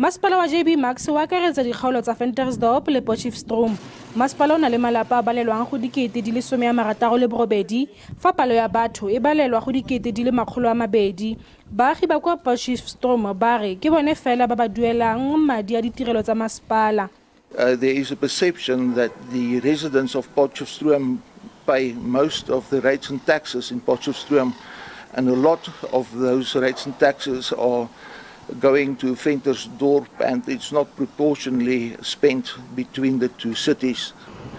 Masepala wa JB Marks o akaretsa dikgaolo tsa Ventersdorp le Potchefstroom. Masepala o na le malapa a balelwang go 68,000, fa palo ya batho e balelwa go 200,000. Baagi ba kwa Potchefstroom ba re ke bone fela ba ba duelang madi a ditirelo tsa masepala. There is a perception that the residents of Potchefstroom pay most of the rates and taxes in Potchefstroom, and a lot of those rates and taxes are going to Ventersdorp, and it's not proportionally spent between the two cities.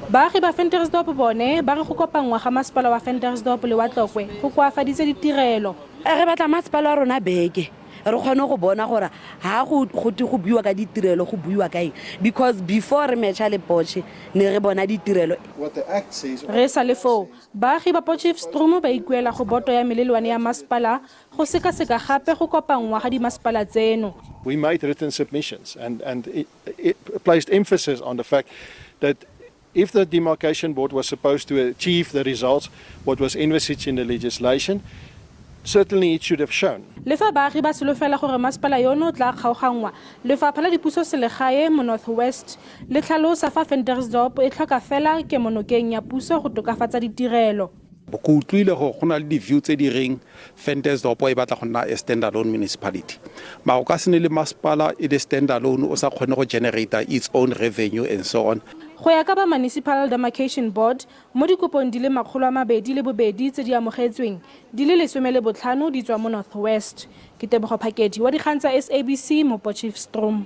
Baagi ba Ventersdorp bone ba re go kopanngwa ga masepala wa Ventersdorp le wa Tlokwe go koafaditse ditirelo. Re batla masepala wa rona beke re kgone go bona gore ha go gote go buiwa ka ditirelo, go buiwa ka eng, because before re matcha le Potche ne re bona ditirelo. Re sa le foo, baagi ba Potchefstroom ba ikuela go boto ya melelwane ya masepala go sekaseka gape go kopanngwa ga dimasepala tseno. We made written submissions and it placed emphasis on the fact that if the demarcation board was supposed to achieve the results what was envisaged in the legislation, certainly it should have shown. Le fa baagi ba solofela gore masepala yono o tla kgaoganngwa, lefapha la dipuso selegae mo North West le tlhalosa fa Ventersdorp e tlhoka fela kemonokeng ya puso go tokafatsa ditirelo. Ke utlwile gore go na le di-view tse di reng Ventersdorp e batla go nna a standalone municipality, mara o ka se ne le masepala e le standalone o sa kgone go generate its own revenue and so on. Go ya ka ba Municipal Demarcation Board, mo dikopong di le 202 tse di amogetsweng, di le 15 di tswa mo North West. Ke Tebogo Phakedi wa dikgang tsa SABC mo Potchefstroom.